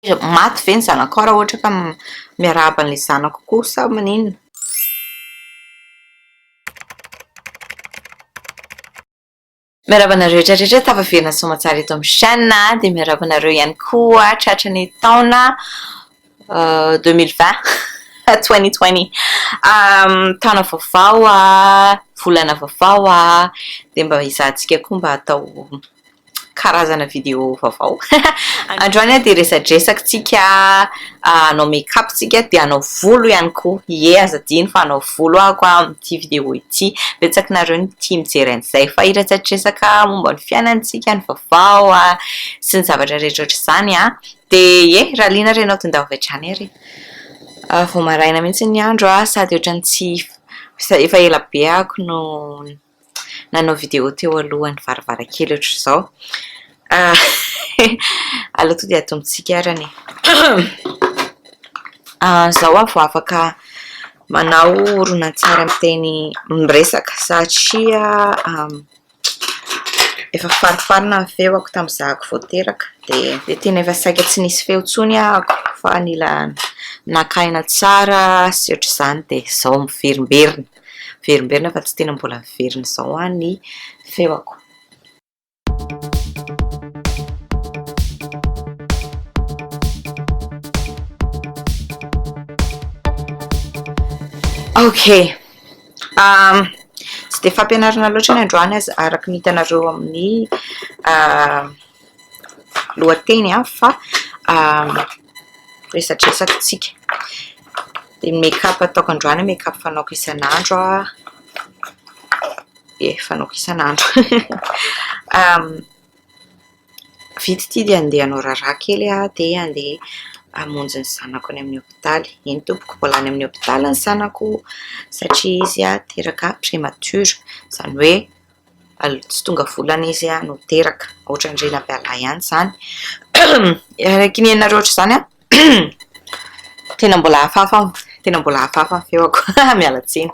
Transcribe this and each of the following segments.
Maty ve ny zanakao raha ohatra ka miarahaba an'ilay zanako koa sa maninona? Miarahaba anareo rehetra rehetra tafaverina soamatsara eto amin'ny chaîne dia miarahaba anareo ihany koa tratry ny taona 2020 2020 taona vaovao volana vaovao dia mba hizahantsika koa mba atao karazana vidéo vaovao. Androany aho dia resadresaka tsika hanao make up tsika dia hanao volo ihany koa. Ie aza adino fa hanao volo aho koa amin'ity vidéo ity. Betsaka nareo no tia mijery an'izay. Fa hiresadresaka momba ny fiainantsika, ny vaovao sy ny zavatra rehetra ohatr'izany an. Dia ie, raha liana ary ianao tongava avy hatrany ary. Vao maraina mihitsy ny andro sady ohatran'ny tsy efa ela be ahako no nanao vidéo teo alohan'ny varavarankely ohatr'izao. Aleo tonga dia atombotsika ary anie. Izao aho vao afaka manao horonantsary amin'ny teny miresaka satria efa fariparina ny feoko tamin'izahako vao teraka dia dia tena efa saika tsy nisy feo intsony ahako fa nila naka aina tsara sy ohatr'izany dia izao miverimberina. Miverimberina fa tsy tena mbola miverina izao an ny feoko. Ok, tsy dia fampianarana loatra ny androany aza araka ny hitanareo amin'ny lohateny an fa resadresaka tsika. Dia ny make up ataoko androany make up fanaoko isan'andro an, ie fanaoko isan'andro. Vita ity dia andeha hanao raharaha kely aho dia andeha hamonjy ny zanako any amin'ny hopitaly. Eny tompoko, mbola any amin'ny hopitaly ny zanako satria izy teraka prémature, izany hoe tsy tonga volana izy no teraka, ohatran'ny renam-pialahy ihany izany. Araka ny henonareo ohatr'izany an, tena mbola hafahafa, tena mbola hafahafa ny feoko, miala tsiny.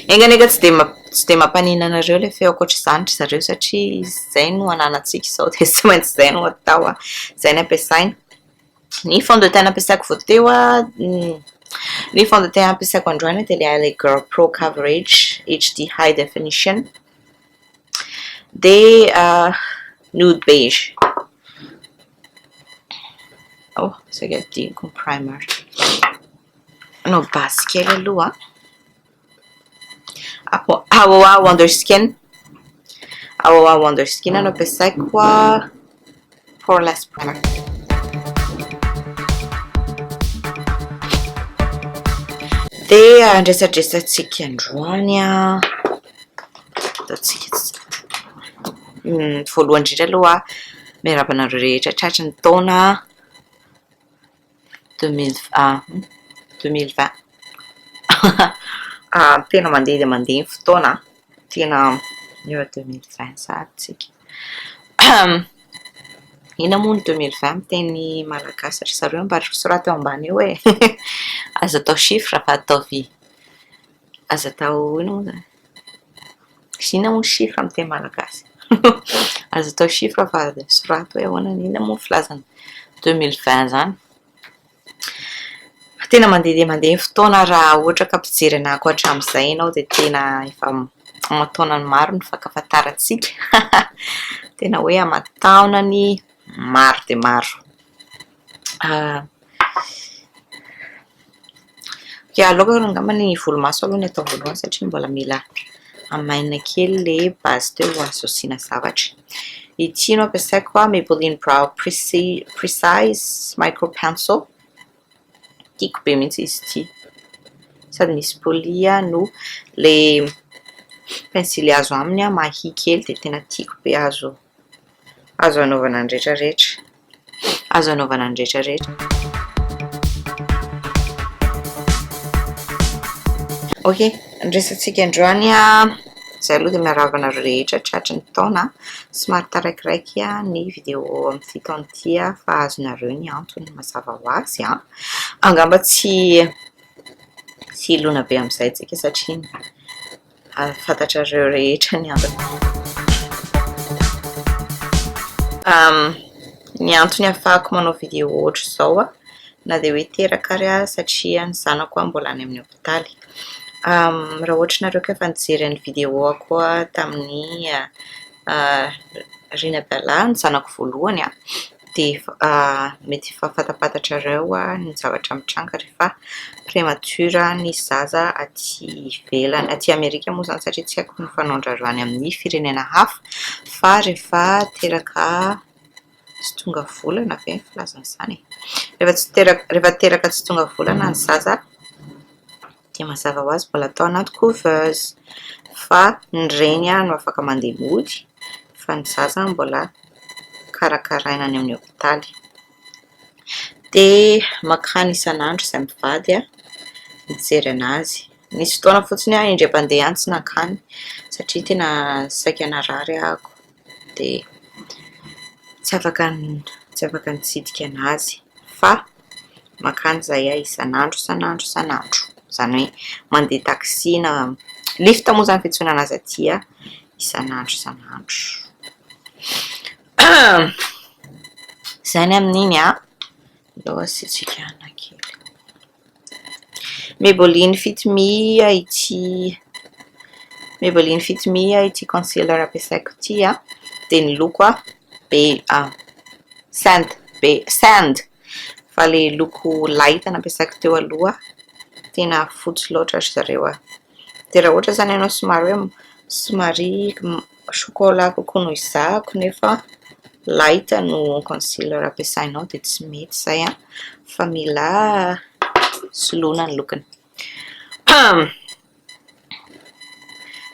Enga anie ka tsy dia tsy dia mampaninona anareo ilay feoko ohatr'izany ry zareo satria izay no ananantsika izao dia tsy maintsy izay no atao an, izay no ampiasaina. Ny fond de teint nampiasaiko vao teo an, ny fond de teint ampiasaiko androany dia ilay LA Girl Pro Coverage HD High Definition dia nude beige. Oh, saika adinoko ny primer. Hanao base kely aloha. Aoa Wonder Skin, Aoa Wonder Skin no ampiasaiko Poreless Primer. Dia andresadresantsika androany an, ataontsika voalohany indrindra aloha miarahaba anareo rehetra tratry ny taona 2020 Tena mandeha dia mandeha ny fotoana an, tena efa 2020 sahady tsika. Inona moa ny 2020 amin'ny teny malagasy ry zareo? Mba soraty eo ambany eo e! Aza atao chiffre fa ataovy, aza atao inona moa izany? Inona moa ny chiffre amin'ny teny malagasy? Aza atao chiffre fa soraty hoe ahoana, inona moa ny filazana 2020 izany? Tena mandeha dia mandeha ny fotoana raha ohatra ka mpijery anah koa hatramin'izay ianao dia tena efa aman-taonany maro ny fankafatarantsika. Tena hoe aman-taonany maro dia maro. Dia aleoko angamba ny volomaso aloha no atao voalohany satria mbola mila hamainina kely ilay base teo azo asiana zavatra. Ity no ampiasaiko an, Maybelline Brow Precise Micro Pencil. Tiako be mihitsy izy ity. Sady misy poli no ilay pensily hazo aminy mahia kely dia tena tiako be azo azo anaovana ny rehetra rehetra. Azo anaovana ny rehetra rehetra. Ok, ny resatsika androany an, izay aloha dia miarahaba anareo rehetra tratry ny taona. Somary taraikiraiky ny vidéo amin'ity taona ity fa azonareo ny antony mazava ho azy an. Angamba tsy tsy hilona be amin'izay tsika satria fantatrareo rehetra ny antony. Ny antony ahafahako manao vidéo ohatr'izao na dia hoe teraka ary aho satria ny zanako mbola any amin'ny hopitaly. Raha ohatra nareo ka efa nijery ny vidéo-ko tamin'ny Rina Bella, ny zanako voalohany dia mety efa fantapantatrareo ny zavatra mitranga rehefa prémature ny zaza aty ivelany, aty Amerika moa izany satria tsy haiko ny fanaon-drareo any amin'ny firenena hafa fa rehefa teraka tsy tonga volana ve ny filazana izany e? Rehefa tsy teraka, rehefa teraka tsy tonga volana ny zaza dia mazava ho azy mbola atao anaty couveuse fa ny reny no afaka mandeha mody fa ny zaza mbola karakaraina any amin'ny hopitaly. Dia mankany isan'andro izahay mivady mijery an'azy. Nisy fotoana fotsiny aho indray mpandeha ihany tsy nankany satria tena saika narary ahako dia tsy afaka tsy afaka nitsidika an'azy fa mankany izahay isan'andro isan'andro isan'andro. Izany hoe mandeha taxi na lift moa izany fiantsoana an'azy aty isan'andro isan'andro. Izay ny amin'iny an! Aleo asiantsika anona kely. Maybelline Fit Me ity Maybelline Fit Me ity concealer ampiasaiko ity an, dia ny loko an be sand be sand fa ilay loko light nampiasaiko teo aloha tena fotsy loatra ry zareo a! Dia raha ohatra izany ianao somary hoe somary chocolat kokoa noho izaho nefa light no concealer ampiasainao dia tsy mety izay an, fa mila soloina ny lokony.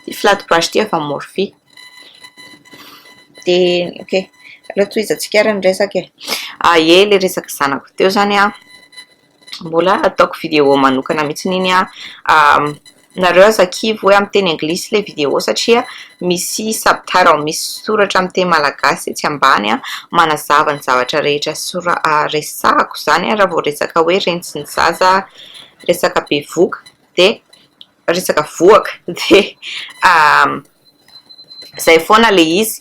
Ity flat brush ity avy amin'ny Morphe. Dia ok, aleo tohizantsika ary ny resaka e. Ie, ilay resaka zanako teo izany an. Mbola ataoko vidéo manokana mihitsy iny an. Nareo aza kivy hoe amin'ny teny anglisy ilay vidéo satria misy subtitle, misy soratra amin'ny teny malagasy etsy ambany manazava ny zavatra rehetra resahako izany raha vao resaka hoe reny sy ny zaza, resaka bevoka dia resaka vohoka dia izay foana ilay izy.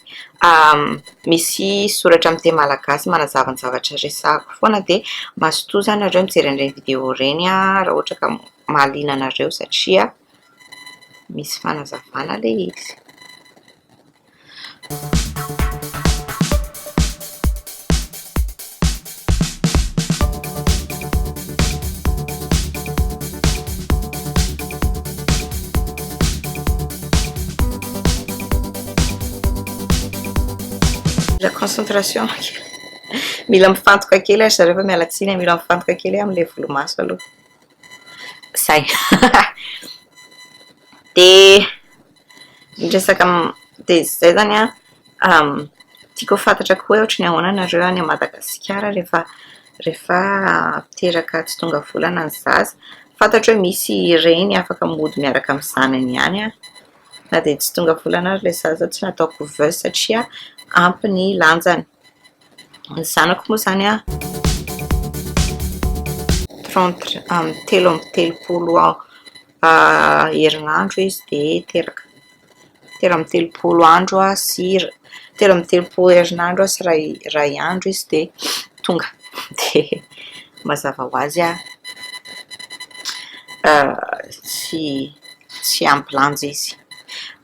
Misy soratra amin'ny teny malagasy manazava ny zavatra resahako foana dia mazotoa izany nareo mijery an'ireny vidéo ireny raha ohatra ka mahaliana anareo satria misy fanazavana ilay izy. Mila concentration kely, mila mifantoka kely ry zareo fa miala tsiny e, mila mifantoka kely amin'ilay volomaso aloha. Zay. Dia ny resaka dia izay izany an, tiako ho fantatra koa hoe ohatran'ny ahoana nareo any Madagasikara rehefa rehefa teraka tsy tonga volana ny zaza. Fantatro hoe misy reny afaka mody miaraka amin'ny zanany ihany an, na dia tsy tonga volana ary ilay zaza tsy natao couveuse satria ampy ny lanjany. Ny zanako moa izany an, trente 33 herinandro izy dia teraka. 33 andro sy 33 herinandro sy iray andro izy dia tonga. Dia mazava ho azy tsy tsy ampy lanja izy.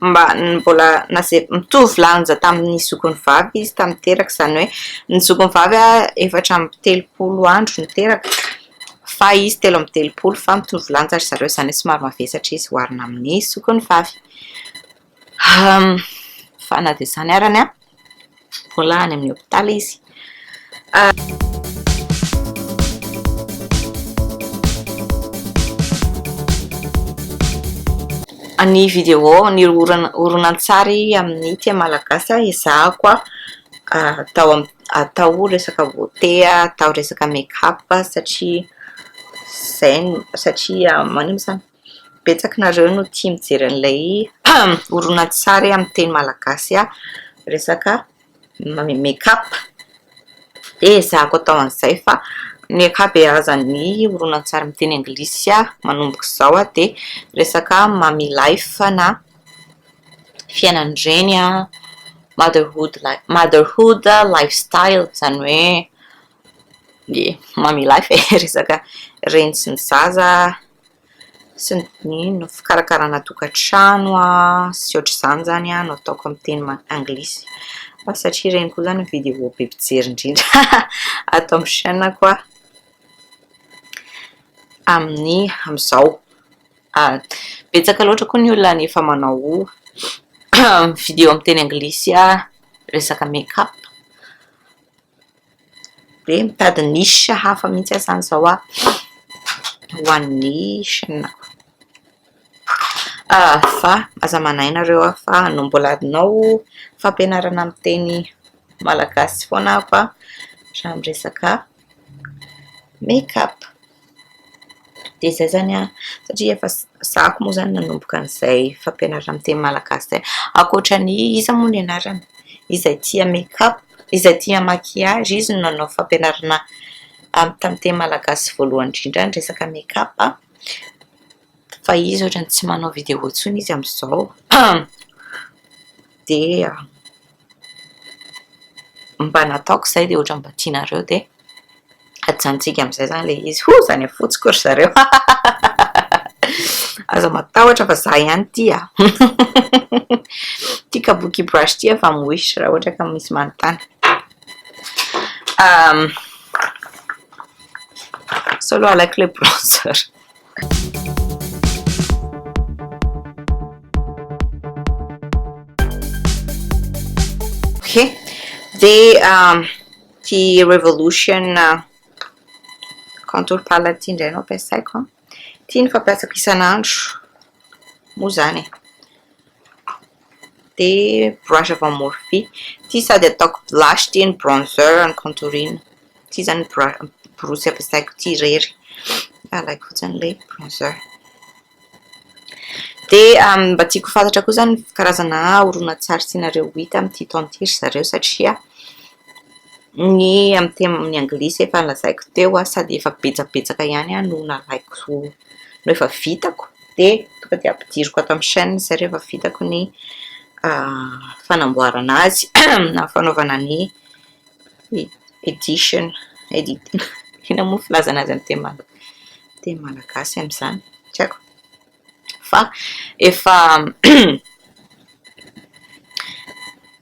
Mba mbola na izay mitovy lanja tamin'ny zokiny vavy izy tamin'ny teraka, izany hoe ny zokiny vavy 34 andro no teraka fa izy 33 fa mitovy lanja ry zareo, izany hoe somary mavesatra izy oharina amin'ny zokiny vavy. Fa na dia izany arany an, mbola any amin'ny hopitaly izy. Ny vidéo, ny horonantsary amin'ny teny malagasy ezahako atao atao resaka beauté, atao resaka make up satria izay no satria maninona moa izany? Betsaka nareo no tia mijery an'ilay horonantsary amin'ny teny malagasy resaka make up dia ezahako atao an'izay fa ny ankabeazan'ny horonantsary amin'ny teny anglisy manomboka izao dia resaka mommy life na fiainan'ny reny. motherhood motherhood lifestyle, izany hoe ie mommy life e, resaka reny sy ny zaza sy ny ny fikarakarana tokantrano sy ohatr'izany izany no ataoko amin'ny teny anglisy fa satria ireny koa izany ny vidéo be mpijery indrindra ato amin'ny chaîne-ko amin'ny amin'izao. Betsaka loatra koa ny olona any efa manao vidéo amin'ny teny anglisy resaka make up. Dia mitady niche hafa mihitsy aho izany izao ho an'ny chaîne-ko. Fa aza manahy nareo fa no mbola hanao fampianarana amin'ny teny malagasy foana aho fa raha miresaka make up. Dia izay izany an, satria efa zahako moa izany nanomboka an'izay fampianarana amin'ny teny malagasy izay. Ankoatra ny iza moa ny anarany? Izay tia make up, izay tia maquillage, izy no nanao fampianarana tamin'ny teny malagasy voalohany indrindra ny resaka make up. Fa izy ohatran'ny tsy manao vidéo intsony izy amin'izao. Dia mba nataoko izay dia ohatran'ny mba tianareo dia ajanontsika amin'izay izany ilay izy. Hoy izany fotsiko ry zareo. Aza matahotra fa za ihany ity a. Ity kabuki brush ity efa amin'ny wish raha ohatra ka misy manontany. Sao aloha alaiko ilay bronzer. Ok, dia ity Revolution contour palette ity indray no ampiasaiko an. Ity no fampiasako isan'andro moa izany e. Dia brush avy amin'ny Morphe. Ity sady ataoko blush ity no bronzer no contouring. Ity izany ny borosy ampiasaiko ity irery. Alaiko fotsiny ilay bronzer. Dia mba tiako ho fantatra koa izany ny karazana horonantsary tianareo ho hita amin'ity taona ity ry zareo satria ny amin'ny teny anglisy efa nolazaiko teo sady efa betsabetsaka ihany no nalaiko no efa vitako dia tonga dia ampidiriko ato amin'ny chaîne izay rehefa vitako ny fanamboarana azy na fanaovana ny edition, edit- inona moa filazana azy amin'ny teny malagasy? Teny malagasy amin'izany, tsy haiko. Fa efa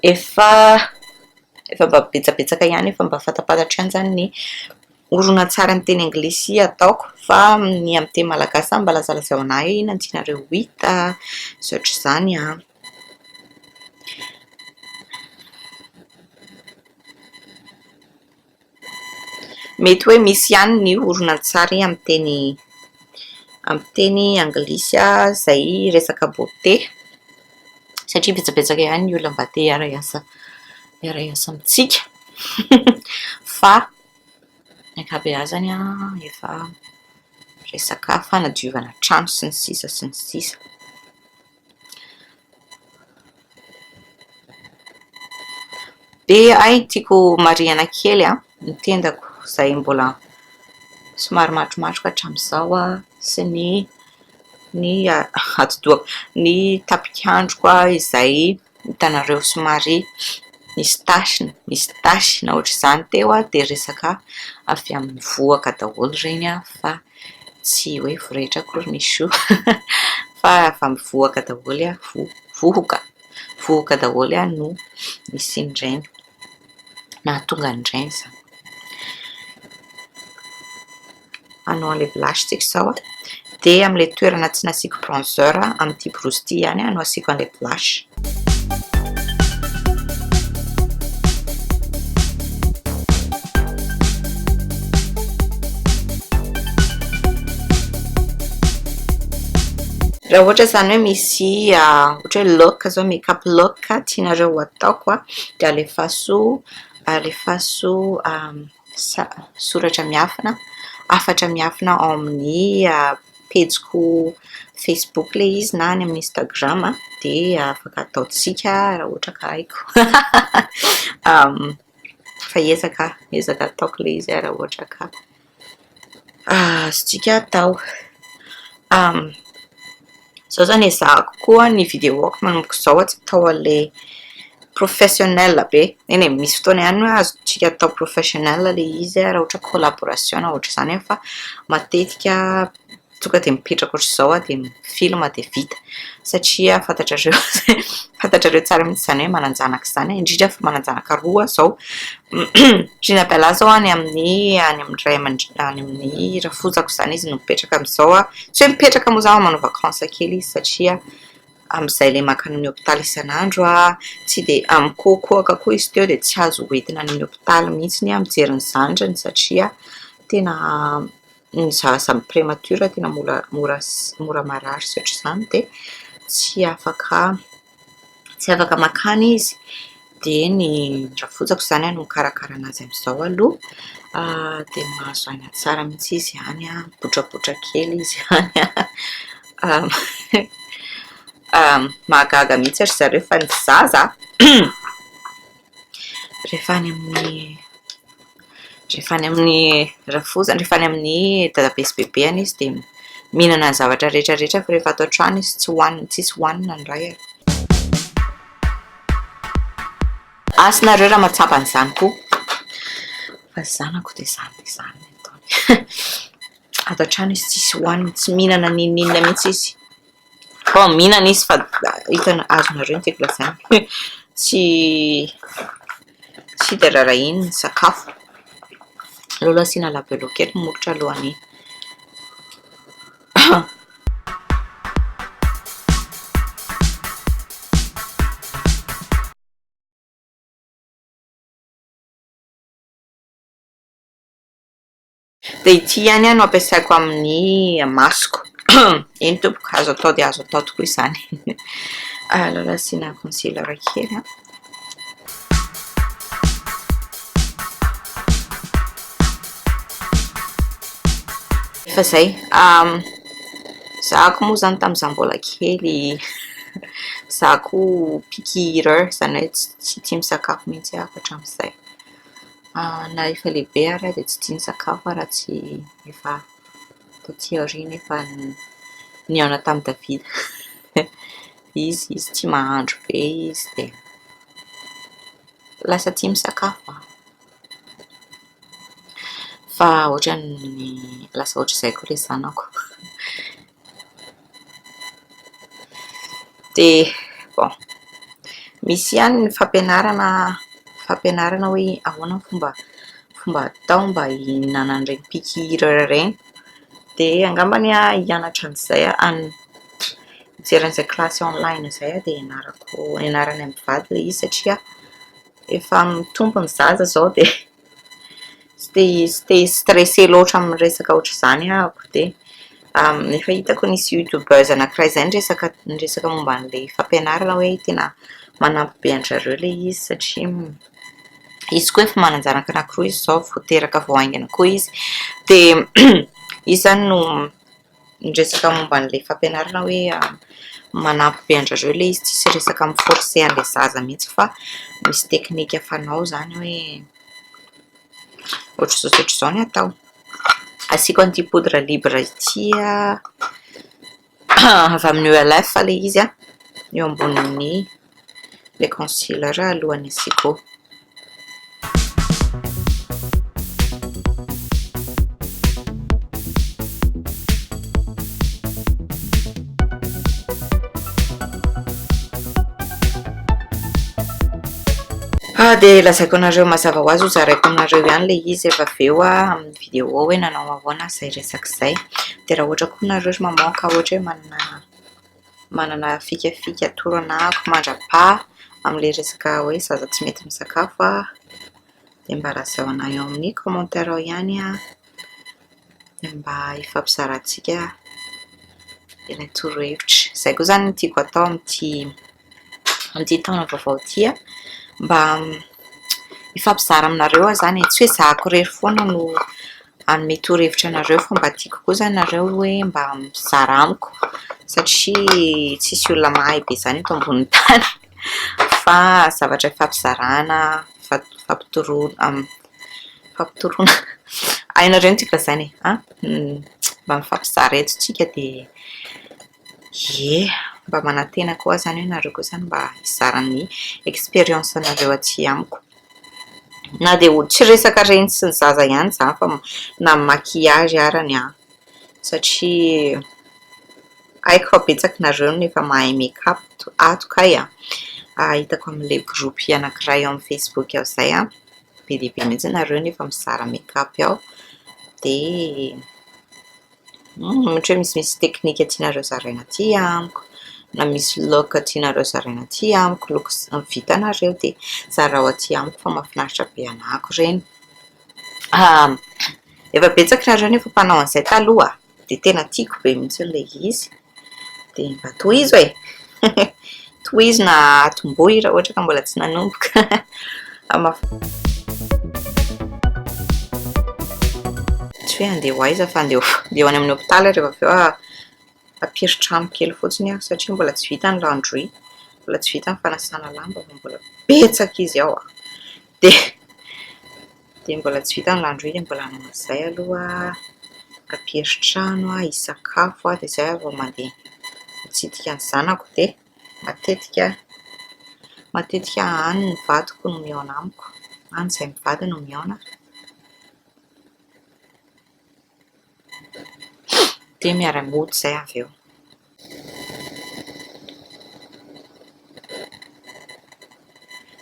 efa efa mba betsabetsaka ihany, efa mba fantapantatro ihany izany ny horonantsary amin'ny teny anglisy ataoko fa ny amin'ny teny malagasy izany mba lazalazao an'ahy hoe inona no tianareo ho hita sy ohatr'izany an. Mety hoe misy ihany ny horonantsary amin'ny teny amin'ny teny anglisy izay resaka beauté satria betsabetsaka ihany ny olona mba te hiara-hiasa hiara-hiasa amintsika fa ny ankabeazany efa resaka fanadiovana trano sy ny sisa sy ny sisa. Dia hay tiako marihana kely an, ny tendako izay mbola somary matromatroka hatramin'izao an, sy ny ny atidohako, ny tapikandroko izay hitanareo somary misy tasy misy tasy na ohatr'izany teo an, dia resaka avy amin'ny vohoka daholo ireny an, fa tsy hoe voretra akory ny choux fa avy amin'ny vohoka daholo an, vohoka, vohoka daholo no nisian'ireny, nahatonga an'ireny izany. Hanao an'ilay blush tsika izao an, dia amin'ilay toerana tsy nasiako bronzer amin'ity borosy ity ihany no asiako an'ilay blush. Raha ohatra izany hoe misy ohatra hoe look zao make up look tianareo ho ataoko an, dia alefaso alefaso soratra miafina, hafatra miafina ao amin'ny pejiko Facebook ilay izy na any amin'ny Instagram dia afaka ataontsika raha ohatra ka haiko. Fa hiezaka aho, hiezaka ataoko ilay izy raha ohatra ka azontsika atao. Izao izany ezahako koa ny vidéo-ko manomboka izao tsy atao an'ilay. professionnel be. Eny e, misy fotoana ihany hoe azontsika atao professionnel ilay izy raha ohatra collaboration na ohatr'izany fa matetika tonga dia mipetraka ohatr'izao aho dia mi-film dia vita. Satria fantatrareo fantatrareo tsara mihitsy izany hoe manan-janaka izany, indrindra fa manan-janaka roa aho izao. Ry Bella izao any amin'ny any amin'ny ray aman-dreny any amin'ny rafozako izany izy no mipetraka amin'izao. Tsy hoe mipetraka moa izany fa manao vacances kely izy satria amin'izay ilay mankany amin'ny hopitaly isan'andro tsy dia mikohakohaka koa izy teo dia tsy azo hoentina any amin'ny hopitaly mihitsy mijery ny zandriny satria tena ny zaza premature tena mora mora mora marary sy ohatr'izany dia tsy afaka tsy afaka mankany izy. Dia ny rafozako izany no mikarakara an'azy amin'izao aloha. Dia mahazo aina tsara mihitsy izy any an, mibotrabotra kely izy any an. Mahagaga mihitsy ry zareo fa ny zaza rehefa any amin'ny rehefa any amin'ny rafozany, rehefa any amin'ny dadabe sy bebeany izy dia mihinana ny zavatra rehetra rehetra fa rehefa ato an-trano izy tsy hohanina, tsisy hohanina ny ray. Asa nareo raha mahatsapa an'izany koa fa ny zanako dia izany dia izany ny ataony. Ato an-trano izy tsisy hohanina, tsy mihinana n'inon'inona mihitsy izy. Bon, mihinana izy fa hitana azonareo ny tiako lazaina. Tsy tsy dia rarahiny ny sakafo. Aleo aloha asiana labello kely ny molotra alohan'ny Dia ity ihany no ampiasaiko amin'ny masoko. Eny tompoko, azo atao dia azo atao tokoa izany. Aleo aloha asiana concealer kely an. Efa izay. Zahako moa izany tamin'izaho mbola kely, izaho koa picky eater, izany hoe tsy tia misakafo mihitsy aho hatramin'izay. Na efa lehibe ary aho dia tsy tia nisakafo aho raha tsy efa taty aoriana efa nihaona tamin'i David. Izy izy tia mahandro be izy dia lasa tia misakafo aho. Fa ohatran'ny lasa ohatr'izay koa ilay zanako. Dia bon, misy ihany ny fampianarana fampianarana hoe ahoana ny fomba fomba atao mba hihinanana an'ireny picky eater ireny. Dia angambany aho hianatra an'izay aho any, hijery an'izay kilasy online izay aho dia hianarako hianaranay mivady ilay izy satria efa mitombo ny zaza izao dia tsy te tsy te hi-stresser loatra amin'ny resaka ohatr'izany aho dia efa hitako nisy youtubeuse anankiray izay niresaka niresaka momba an'ilay fampianarana hoe tena manampy be an-dry zareo ilay izy satria izy koa efa manan-janaka anankiroa izy izao vao teraka vao haingana koa izy dia izy izany no niresaka momba an'ilay fampianarana hoe manampy be an-dry zareo ilay izy, tsisy resaka mi-forcer an'ilay zaza mihitsy fa misy teknika fanao izany hoe ohatr'izao sy ohatr'izao ny atao. Asiako an'ity poudre libre ity avy amin'ny ELF ilay izy an, eo ambonin'ny ilay concealer alohan'ny asiako. Ah, dia lazaiko anareo mazava ho azy ho zaraiko aminareo ihany ilay izy rehefa avy eo amin'ny vidéo hoe nanao ahoana izay resaka izay. Dia raha ohatra koa nareo ry maman ka ohatra hoe manana manana fikafika atoro anahako mandra-paha amin'ilay resaka hoe zaza tsy mety misakafo aho dia mba lazao anah eo amin'ny commentaire ao ihany aho dia mba hifampizarantsika ilay torohevitra. Izay koa izany no tiako atao amin'ity amin'ity taona vaovao ity an, mba hifampizara aminareo aho izany e, tsy hoe zahako irery foana no hanome torohevitra anareo fa mba tiako koa izany nareo hoe mba mizara amiko satria tsisy olona mahay be izany eto ambonin'ny tany fa zavatra ifampizarana, ifampitoroana, ifampitoroana, hainareo ny tiako lazaina e an! Mba mifampizara eto tsika dia ie. Mba manantena koa aho izany hoe nareo koa izany mba hizara ny expérience nareo aty amiko. Na dia tsy resaka reny sy ny zaza ihany izany fa na maquillage arany an! Satria haiko fa betsaka nareo no efa mahay make up ato kay an! Hitako amin'ilay groupe anankiray ao amin'ny Facebook ao izay an! Be dia be mihitsy nareo no efa mizara make up ao. Dia ohatra hoe misimisy teknika tianareo zaraina aty amiko, na misy look tianareo zaraina aty amiko, look vitanareo dia zarao aty amiko fa mahafinaritra be anahako ireny. Efa betsaka nareo no efa mpanao an'izay taloha dia tena tiako be mihitsy ilay izy. Dia mba tohizo e! Tohizo na atombohy raha ohatra ka mbola tsy nanomboka. Tsy hoe handeha ho aiza fa handeha ho any amin'ny hopitaly aho rehefa avy eo hampiry trano kely fotsiny aho satria mbola tsy vita ny laundry, mbola tsy vita ny fanasana lamba fa mbola betsaka izy ao an! Dia dia mbola tsy vita ny laundry dia mbola hanao an'izay aloha aho, hampiry trano aho, hisakafo aho dia izay aho vao mandeha mitsidika ny zanako dia matetika matetika any ny vadiko no mihaona amiko, any izahay mivady no mihaona. Dia miara-mody izahay avy eo.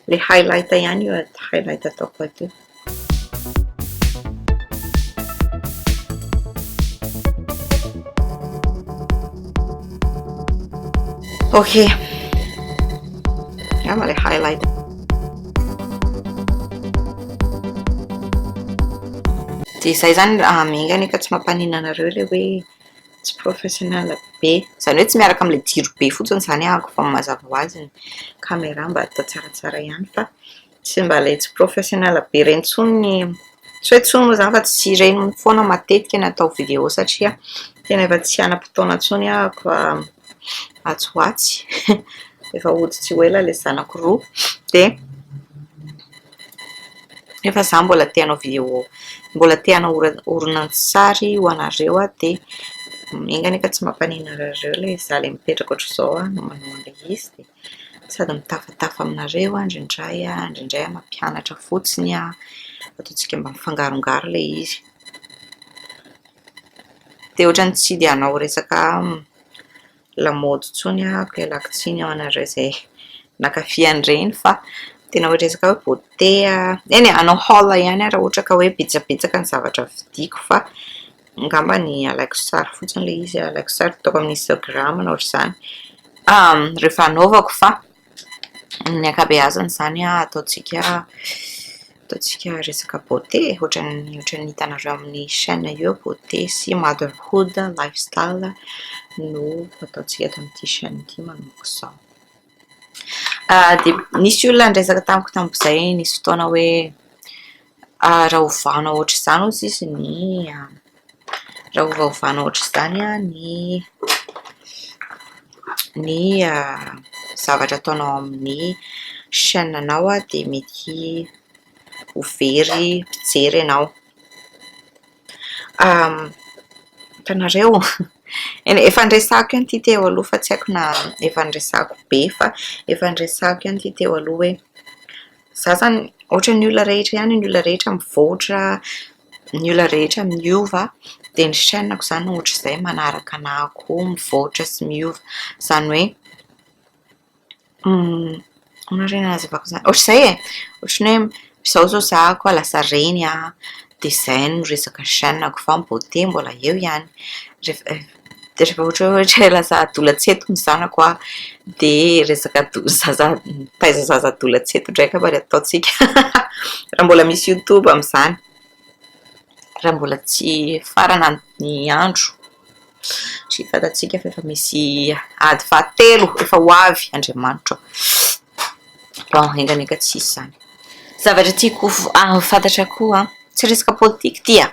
Ilay highlight ihany io highlight ataoko ato io. Ok. Angamba ilay highlight. Dia izay izany miainga anie ka tsy mampaninona anareo ilay hoe tsy professionnel be. Izany hoe tsy miaraka amin'ilay jiro be fotsiny izany aho fa mazava ho azy ny caméra mba atao tsaratsara ihany fa tsy mba ilay tsy professionnel be ireny intsony ny, tsy hoe intsony moa izany fa tsy ireny foana matetika no atao vidéo satria tena efa tsy hanam-potoana intsony aho fa atsy ho atsy. Efa hody tsy ho ela ilay zanako roa dia Nefa za mbola te hanao vidéo, mbola te hanao horonantsary ho anareo aho dia enga anie ka tsy mampaninona anareo ilay za ilay mipetraka ohatr'izao no manao an'ilay izy dia sady mitafatafa aminareo aho indraindray, indraindray aho mampianatra fotsiny aho, ataontsika mba mifangarongaro ilay izy. Dia ohatran'ny tsy dia hanao resaka lamaody intsony aho ka ialako tsiny ho anareo izay nankafy an'ireny fa tena hoe resaka hoe beauté, eny e, hanao haul ihany aho raha ohatra ka hoe betsabetsaka ny zavatra vidiako fa angamba ny alaiko sary fotsiny ilay izy, alaiko sary ataoko amin'ny Instagram na ohatr'izany rehefa hanaovako fa ny ankabeazany izany an ataontsika ataontsika resaka beauté e, ohatran'ny ohatran'ny hitanareo amin'ny chaîne io beauté sy motherhood, lifestyle no ataontsika eto amin'ity chaîne ity manomboka izao. Dia nisy olona niresaka tamiko tamin'izay nisy fotoana hoe raha ovana ohatr'izany hozy izy ny raha ovaovana ohatr'izany ny ny zavatra ataonao amin'ny chaîne-nao dia mety ho very mpijery ianao. Hitanareo, eny e, efa niresahako ihany ity teo aloha fa tsy haiko na efa niresahako be fa efa niresahako ihany ity teo aloha hoe za zany ohatran'ny olona rehetra ihany, ny olona rehetra mivoatra, ny olona rehetra miova dia ny chaîne-ko izany ohatr'izay manaraka anà koa mivoatra sy miova. Izany hoe ahoana re ny hanazavako an'izany? Ohatr'izay e! Ohatran'ny hoe izao izao za koa lasa reny an, dia izay no resaka chaîne-ko fa ny beauté mbola eo ihany. Rehefa dia rehefa ohatra hoe ohatra hoe lasa adolantsento ny zanako an, dia resaka zaza mitaiza zaza adolantsento indray angamba no ataontsika. Raha mbola misy youtube amin'izany. Raha mbola tsy farana ny andro. Satria fantatsika fa efa misy ady fahatelo efa ho avy, Andriamanitra ô. Bon, enga anie ka tsy hisy izany. Zavatra tiako ho fantatra koa an, tsy resaka politika ity an,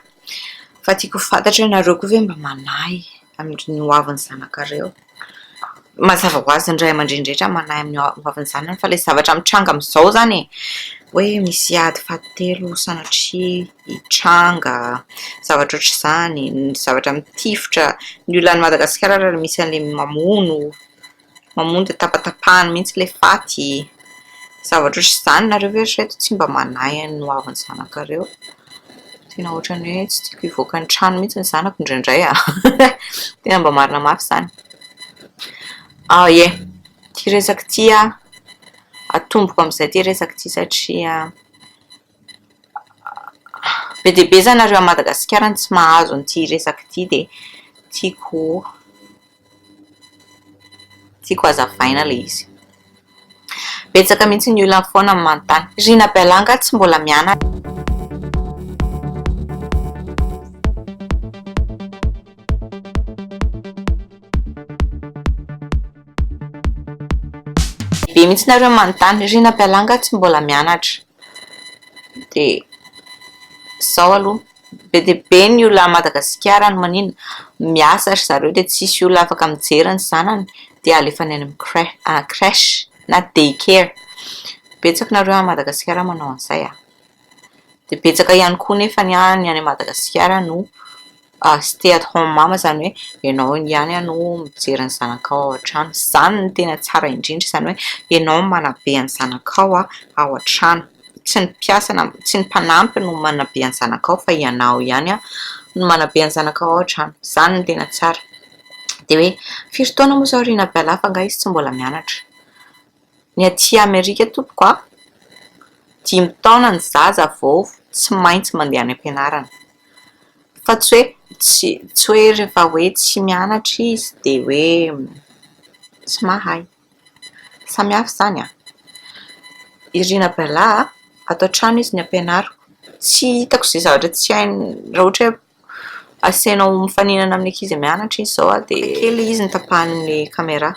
fa tiako ho fantatra hoe nareo koa ve mba manahy amin'ny ho avin'ny zanakareo? Mazava ho azy ny ray aman-dreny rehetra manahy amin'ny ho avin'ny zanany fa ilay zavatra mitranga amin'izao izany e, hoe misy ady fahatelo sanatria hitranga, zavatra ohatr'izany, ny zavatra mitifitra, ny olona any Madagasikara ary misy an'ilay mamono. Mamono dia tapatapahany mihitsy ilay faty. Zavatra ohatr'izany nareo ve ry reto tsy mba manahy ny ho avin'ny zanakareo? Tena ohatran'ny hoe tsy tiako hivoaka ny trano mihitsy ny zanako indraindray a! Tena mba marina mafy izany. Ah ie, ity resaka ity an, atomboko amin'izay ity resaka ity satria be dia be izany nareo any Madagasikara no tsy mahazo an'ity resaka ity dia tiako Tiako hazavaina ilay izy. Betsaka mihitsy ny olona foana no manontany. Rina Bella angaha tsy mbola mianatra? Be mihitsy nareo manontany. Rina Bella angaha tsy mbola mianatra? Dia izao aloha. Be dia be ny olona any Madagasikara no maninona? Miasa ry zareo dia tsisy olona afaka mijery ny zanany dia alefany any amin'ny crèche na day care. Betsaka nareo any Madagasikara manao an'izay a! Dia betsaka ihany koa nefa ny any Madagasikara no stay at home mama, izany hoe ianao ihany no mijery ny zanakao ao an-trano. Izany no tena tsara indrindra, izany hoe ianao no manabe ny zanakao ao an-trano. Tsy ny mpiasa na tsy ny mpanampy no manabe ny zanakao fa ianao ihany no manabe ny zanakao ao an-trano. Izany no tena tsara. Dia hoe firy taona moa izao ry Nabella fa angaha izy tsy mbola mianatra? Ny aty Amerika tompoko a, dimy taona ny zaza vao tsy maintsy mandeha any am-pianarana. Fa tsy hoe tsy tsy hoe rehefa hoe tsy mianatra izy dia hoe tsy mahay. Samy hafa izany an! I Rina Bella a, ato an-trano izy no ampianariko. Tsy hitako izay zavatra tsy hainy raha ohatra hoe asainao mifaninana amin'ny ankizy mianatra izy izao dia kely izy no tapahan'ny caméra.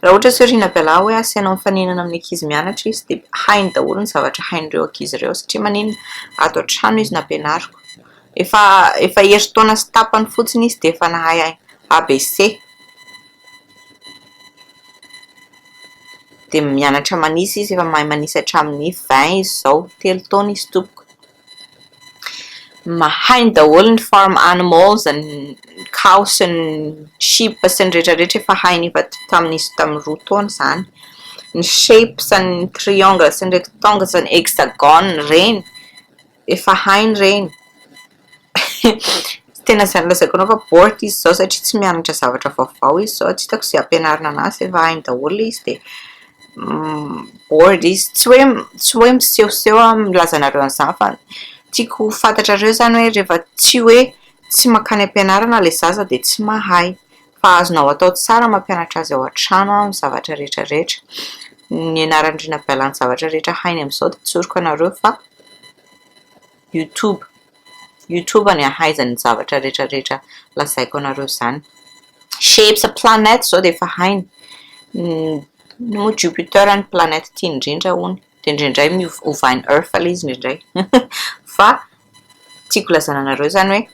Raha ohatra hoe Rina Bella hoe asainao mifaninana amin'ny ankizy mianatra izy dia hainy daholo ny zavatra hain'ireo ankizy ireo satria maninona? Ato an-trano izy no ampianariko. Efa efa herintaona sy tapany fotsiny izy dia efa nahay ABC. Dia mianatra manisa izy, efa mahay manisa hatramin'ny 20 izy izao, 3 taona izy tompoko. Mahay daholo ny farm animals, ny cow sy ny sheep sy ny rehetra rehetra efa hainy efa tamin'izy tamin'ny 2 taona izany. Ny shapes, ny triangle sy ny rectangle sy ny hexagone ireny efa hainy ireny. Tena izay nolazaiko anao fa bored izy izao satria tsy mianatra zavatra vaovao izy izao, tsy hitako izay ampianarina anazy fa efa hainy daholo ilay izy dia bored izy. Tsy hoe tsy hoe misehoseho aho milaza anareo an'izany fa tiako ho fantatrareo izany hoe rehefa tsy hoe tsy mankany am-pianarana ilay zaza dia tsy mahay fa azonao atao tsara mampianatra azy ao an-trano ny zavatra rehetra rehetra. Ny anaran'i Rina Bella ny zavatra rehetra hainy amin'izao dia tsoriko anareo fa youtube. Youtube ny ahaizany ny zavatra rehetra rehetra lazaiko anareo izany. Shapes planète izao dia efa hainy. Ny moa Jupiter ny planète tiany indrindra hono. Dia indraindray ovainy Earth ilay izy indraindray. Fa tiako lazaina anareo izany hoe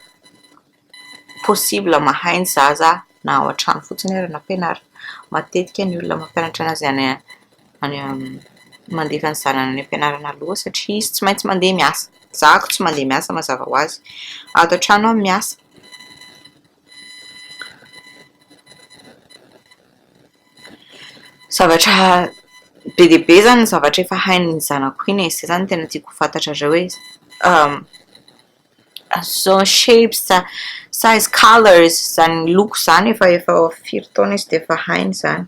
possible mahay ny zaza na ao an-trano fotsiny ary na ampianarina. Matetika ny olona mampianatra anazy any any mandefa ny zanany any am-pianarana aloha satria izy tsy maintsy mandeha miasa. Zahako tsy mandeha miasa mazava ho azy. Ato an-trano aho miasa. Zavatra be dia be izany ny zavatra efa hain'ny zanako iny e. Izay izany no tena tiako ho fantatrareo hoe Zao shapes, size, colors, izany loko izany efa efa firy taona izy dia efa hainy izany.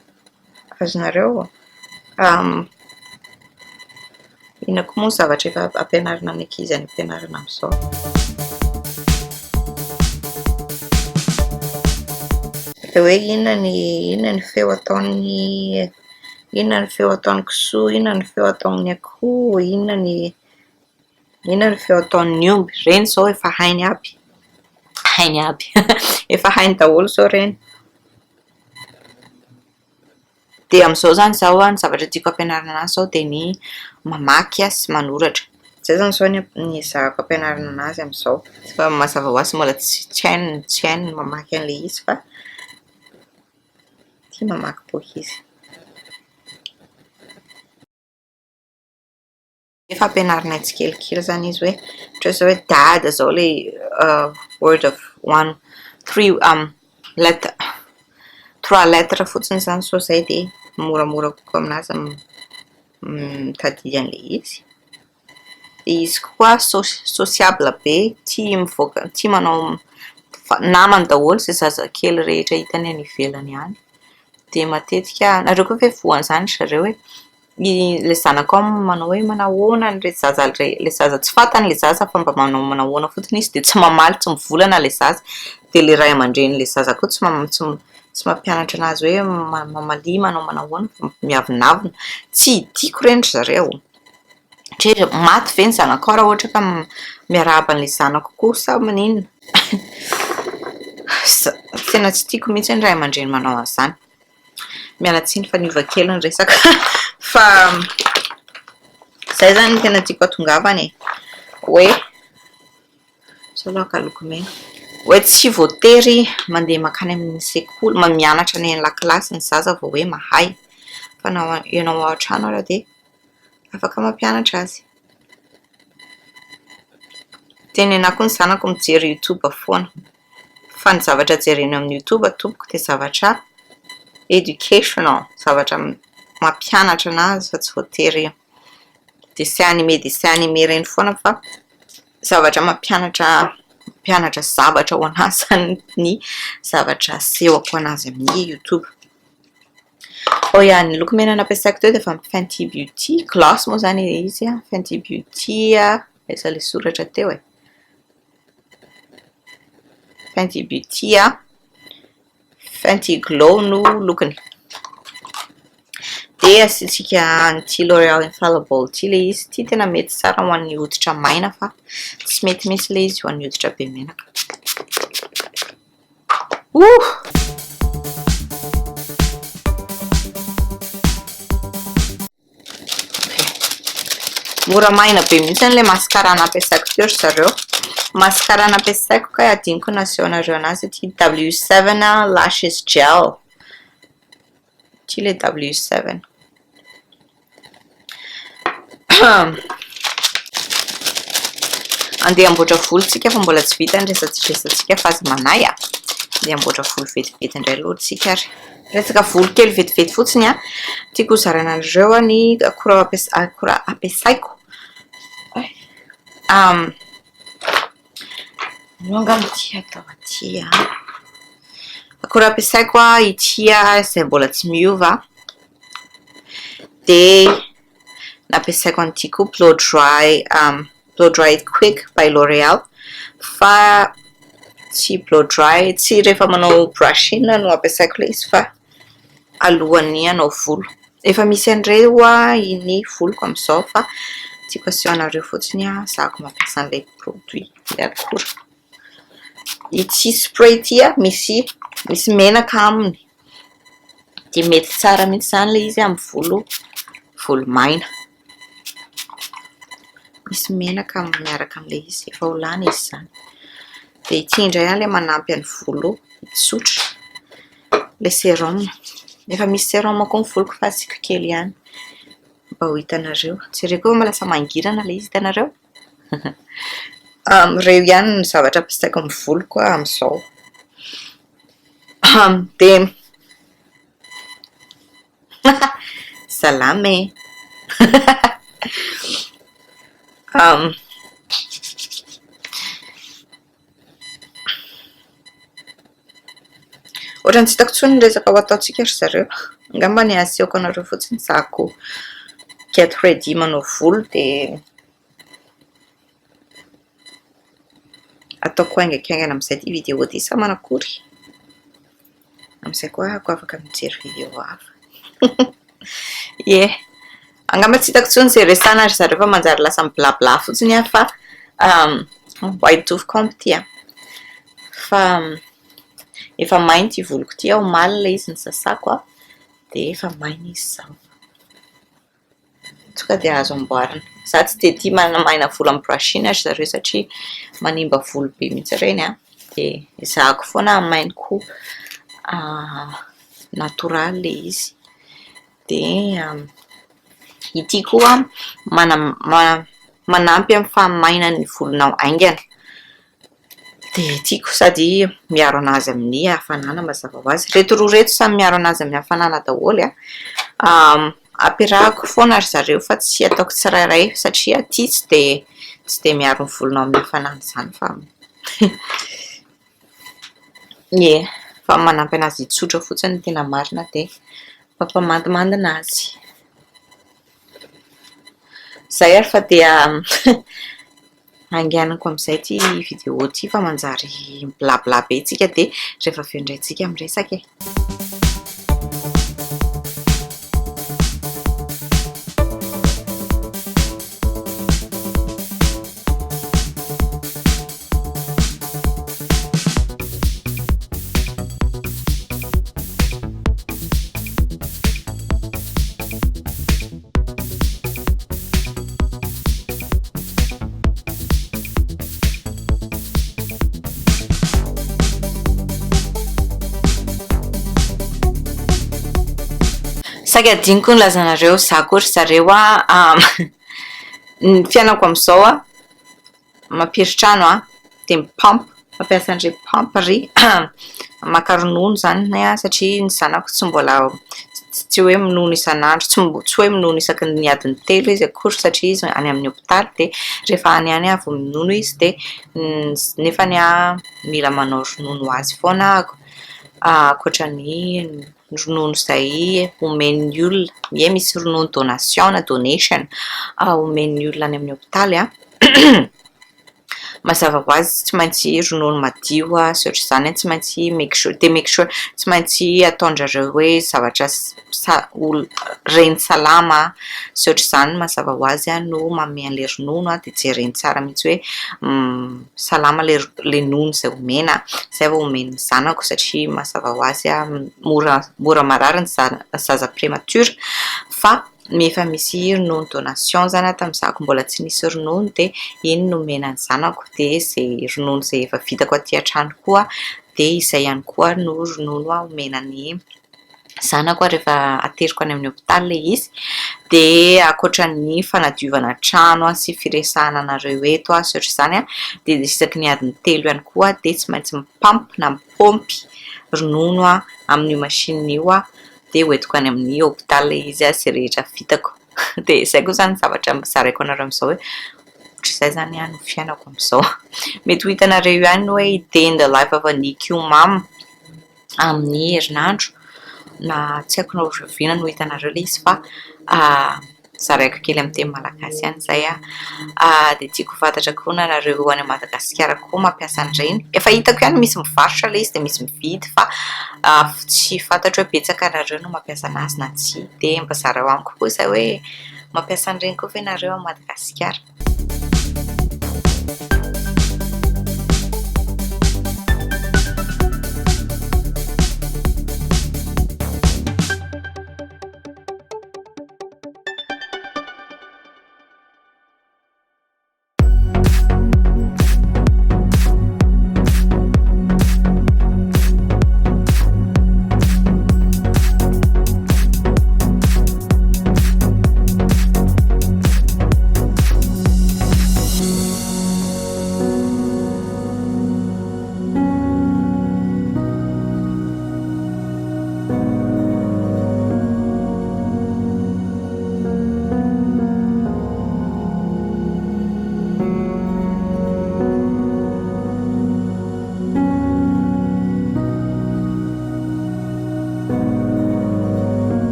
Azonareo? Inona koa moa ny zavatra efa ampianarina ny ankizy any am-pianarana amin'izao? Dia hoe inona ny inona ny feo ataon'ny inona ny feo ataon'ny kisoa, inona ny feo ataon'ny akoho, inona ny Inona ny feo ataon'ny omby? Ireny izao efa hainy aby. Hainy aby. Efa hainy daholo izao ireny. Dia amin'izao izany izaho an, ny zavatra tiako ampianarina anazy izao dia ny mamaky sy manoratra. Izay izany izao ny ezahako ampianarina anazy amin'izao. Fa mazava ho azy mbola tsy hainy tsy hainy ny mamaky an'ilay izy fa tia mamaky boky izy. Efa ampianarinay tsikelikely izany izy hoe ohatra izao hoe dada izao ilay word of one three letter. Trois lettres fotsiny izany sao izay dia moramora kokoa aminazy ny mitadidy an'ilay izy. Dia izy koa sociable be, tia mivoaka, tia manao namany daholo izay zazakely rehetra hitany any ivelany any. Dia matetika, nareo koa ve voan'izany ry zareo hoe ilay zanakao manao hoe manahoana ilay zaza ilay zaza tsy fantany ilay zaza fa mba manao manahoana fotsiny izy dia tsy mamaly tsy mivolana ilay zaza. Dia ilay ray aman-drenin'ilay zaza koa tsy tsy mampianatra an'azy hoe mamalia manao manahoana fa miavonavona. Tsy tiako ireny ry zareo. Satria maty ve ny zanakao raha ohatra ka miarahaba an'ilay zanako koa sa maninona? Tena tsy tiako mihitsy ny ray aman-dreny manao an'izany. Miala tsiny fa niova kely ny resaka fa izay izany no tena tiako hatongavana e. Hoe sao aloha haka lokomena. Hoe tsy voatery mandeha mankany amin'ny sekoly, mianatra any an-dakilasy ny zaza vao hoe mahay. Fa na ianao ao an-trano ary dia afaka mampianatra azy. Dia ny anà koa ny zanako mijery youtube foana. Fa ny zavatra jerena amin'ny youtube tompoko dia zavatra educational, zavatra mampianatra an'azy fa tsy voatery dessin animé dessin animé ireny foana fa zavatra mampianatra mampianatra zavatra ho an'azy izany ny zavatra asehoko an'azy amin'ny youtube. Oh ya, ny loko mena nampiasaiko teo dia avy amin'ny Fenty Beauty, gloss moa izany ilay izy an, Fenty Beauty, aiza ilay soratra teo e? Fenty Beauty a, Fenty Glow no lokony. Dia asiantsika an'ity L'Oreal Infallible ity ilay izy, ity tena mety tsara ho an'ny hoditra maina fa tsy mety mihitsy ilay izy ho an'ny hoditra be menaka. Ouh! Mora maina be mihitsy ilay mascara nampiasaiko teo ry zareo. Mascara nampiasaiko kay adinoko nasehonareo anazy ity W7 lashes gel. Ity ilay W7. Andeha hamboatra volo tsika fa mbola tsy vita ny resadresantsika fa aza manahy a. Andeha hamboatra volo vetivety indray aloha tsika ary. Resaka volo kely vetivety fotsiny a. Tiako hozaraina anareo ny akora akora ampiasaiko. Aleo angamba ity atao aty a. Akora ampiasaiko ity izay mbola tsy miova. Dia nampiasaiko an'ity koa blow dry blow dry quick by L'Oreal fa tsy blow dry tsy rehefa manao brushing no ampiasaiko ilay izy fa alohan'ny hanao volo. Efa misy an'ireo ny voloko amin'izao fa tiako aseho anareo fotsiny zahako mampiasa an'ilay produit ilay akora. Ity spray ity misy misy menaka aminy. Dia mety tsara mihitsy izany ilay izy amin'ny volo volo maina. Misy menaka miaraka amin'ilay izy, efa ho lany izy izany. Dia ity indray ilay manampy ny volo tsotra, ilay sérum. Efa misy sérum koa ny voloko fa asiako kely ihany mba ho hitanareo. Jereo koa fa lasa mangirana ilay izy, hitanareo? Ireo ihany ny zavatra ampiasaiko amin'ny voloko amin'izao. Dia salama e! Ohatran'ny tsy hitako intsony ny resaka ho ataontsika ry zareo. Angamba ny asehoko anareo fotsiny zahako get ready manao volo dia Ataoko haingankaingana amin'izay ity vidéo ity sa manakory? Amin'izay koa aho afaka mijery vidéo hafa. Ie, angamba tsy hitako intsony izay resahana ry zareo fa manjary lasa mi-blabla fotsiny aho fa mba hitovy kaonty ity an! Fa efa maina ity voloko ity, omaly ilay izy nosasako an, dia efa maina izy izao. Tonga dia azo amboarina. Za tsy dia tia manamaina volo amin'ny brushing ry zareo satria manimba volo be mihitsy ireny an. Dia ezahako foana hamainiko natoraly ilay izy. Dia ity koa manampy amin'ny fahamainan'ny volonao haingana. Dia tiako sady miaro an'azy amin'ny hafanana mazava ho azy. Ireto roa ireto samy miaro an'azy amin'ny hafanana daholo an. Ampiarahako foana ry zareo fa tsy ataoko tsirairay satria ity tsy dia tsy dia miaro ny volonao amin'ny hafanana izany fa ie, fa manampy an'azy hitsotra fotsiny no tena marina dia mampamandimandina azy. Izay ary fa dia Anganako amin'izay ity vidéo ity fa manjary mi-blabla be tsika dia rehefa avy eo indray tsika miresaka e. Saika adinoko ny lazanareo, za koa ry zareo a, ny fiainako amin'izao a, mampirin-trano a, dia mi-pump, mampiasa an'ireny pump ry maka ronono izany aho satria ny zanako tsy mbola tsy hoe minono isan'andro, tsy tsy hoe minono isaky ny adiny telo izy akory satria izy any amin'ny hopitaly dia rehefa any ihany aho vao minono izy dia nefany aho mila manao ronono ho azy foana ahako ankoatra ny ronono izay omen'ny olona, ie misy ronono donation na donation omen'ny olona any amin'ny hopitaly an. Mazava ho azy tsy maintsy ronono madio sy ohatr'izany, tsy maintsy make sure dia make sure tsy maintsy ataon-dry zareo hoe zavatra reny salama sy ohatr'izany mazava ho azy no manome an'ilay ronono dia jereny tsara mihitsy hoe salama ilay ilay nono izay omena izay vao omeny ny zanako satria mazava ho azy mora mora marary ny zana- zaza premature fa Efa misy ronono donation zany aho tamin'izahako mbola tsy nisy ronono dia iny no nomena ny zanako dia izay ronono izay efa vitako aty an-trano koa dia izay ihany koa no ronono omena ny zanako rehefa ateriko any amin'ny hopitaly ilay izy. Dia ankoatra ny fanadiovana trano sy firesahana anareo eto sy ohatr'izany dia isaky ny adiny telo ihany koa dia tsy maintsy mi-pump na mipaompy ronono amin'io machine io aho. dia hoentiko any amin'ny hôpital izy izay rehetra vitako. Dia izay koa izany ny zavatra zaraiko anareo amin'izao hoe ohatr'izay izany ny fiainako amin'izao. Mety ho hitanareo ihany hoe day in the life of a NICU mom amin'ny herinandro na tsy haiko na oviana no hitanareo ilay izy fa Zaraiko kely amin'ny teny malagasy ihany izay an. Dia tiako ho fantatra koa na nareo any Madagasikara koa mampiasa an'ireny. Efa hitako ihany misy mivarotra ilay izy dia misy mividy fa tsy fantatro hoe betsaka nareo no mampiasa an'azy na tsia. Dia mba zarao amiko koa izay hoe mampiasa an'ireny koa ve nareo any Madagasikara.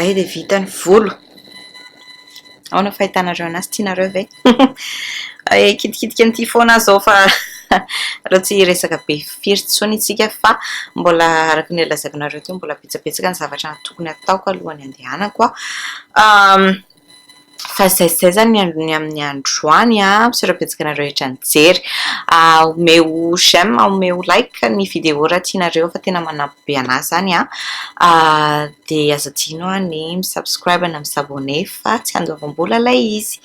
Zay dia vita ny volo. Ahoana fahitanareo anazy? Tianareo ve? Hikitikitika an'ity foana aho izao fa aleo tsy hiresaka be firy intsony isika fa mbola araka ny lazaiko anareo teo mbola betsabetsaka ny zavatra tokony hataoko alohan'ny handehanako. Fa izay sy izay izany ny andro ny amin'ny androany an, misaotra betsaka anareo rehetra nijery. Omeo j'aime, omeo like ny vidéo raha tianareo fa tena manampy be an'ahy izany an. Dia aza adino ny mi-subscribe na mi-s'abonner fa tsy andoavam-bola ilay izy.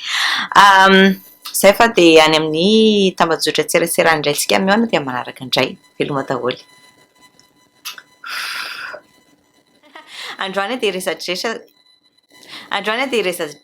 Izay fa dia any amin'ny tambajotra an-tserasera any indray isika mihaona dia manaraka indray. Veloma daholo. Androany dia resadresa. Androany aho dia hiresaka.